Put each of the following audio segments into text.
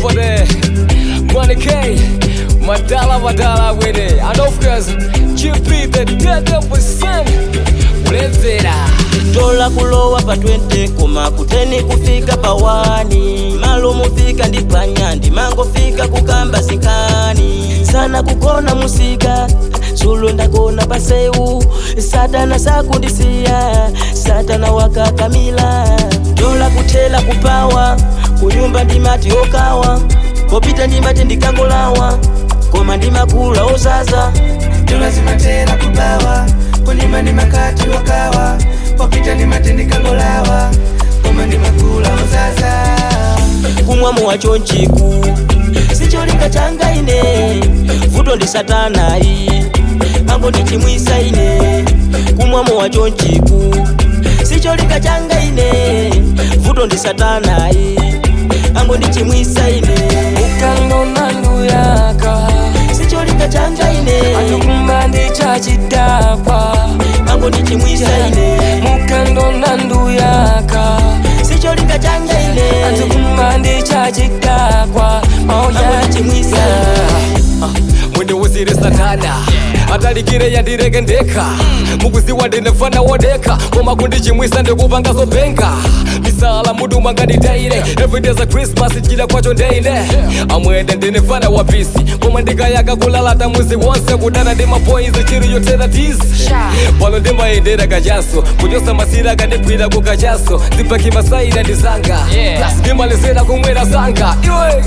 For the Money K, Madala Madala with it. And of course, GP the dead percent. Kuledzera. Dola kulowa pa 20 koma ku 10 kufika pa 1, malo mufika ndi panya, ndimangofika kukamba zinkani sana kugona musika zulo ndagona paseu. Satana sakundisiya, satana wakakamila. Dola kuthela kupawa, kunyumba ndimati okawa, popita ndimati ndikangolawa, koma ndimakula ozaza. Dola zimatera kubawa, kunyumba ndi makati wakawa, popita ndi matendikangolawa, koma ndi makula ozaza. Kumwamo wacho nchiku sicholinga changa ine, vuto ndi satanayi ango ndichimwisa ine. Kumwamo wacho nchiku sicholinga changa ine, vuto ndi satanayi ango ndichimwisa ine. Ukangona nduyaka. Sicholinga changa ine. Atukumba ndichachidakwa. Ango ndichimwisa ine. Mukandona nduyaka. Sicholinga changa ine. Atukumba ndichachidakwa. Oh yeah. Ango ndichimwisa ine. Mundiuzire satana atalikire yandireke ndekha, mukuziwa ndinefana wodekha, koma kundichimwisa ndikupanga zopenga misala mutu mwanganditaire. Every day's a Christmas, chila kwacho ndeine amwene ndinefana wa peace, koma ndikayaka kulalata muzi wonse kudana ndi mapoints chiri yotera tisi pano ndimayendera kachaso kuchosa masira akandigwira kukachaso zipaki masaida ndizanga plus ndimalizera kumwera zanga iwe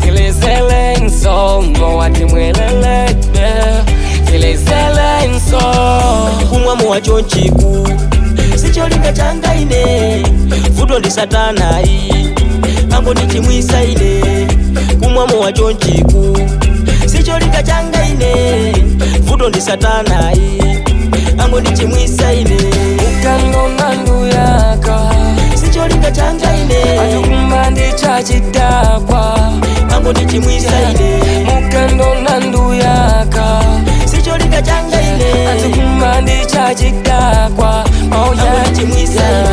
tilezele nsongo watimwelele tilezele nso. Kumwamo wacho nchiku sicholinga changa ine, vuto ndi satanayi ango ndichimwisa ine. Kumwamo wacho nchiku sicholinga changa ine, vuto ndi satanayi ango ndichimwisa ine. Ukangona nduyaka. Sicholinga changa ine. Atukumba ndichachidakwa. Ango ndichimwisa ine. Mukandona nduyaka. Sicholinga changa ine. Atukumba ndichachidakwa. Oh Ango yeah. ndichimwisa ine.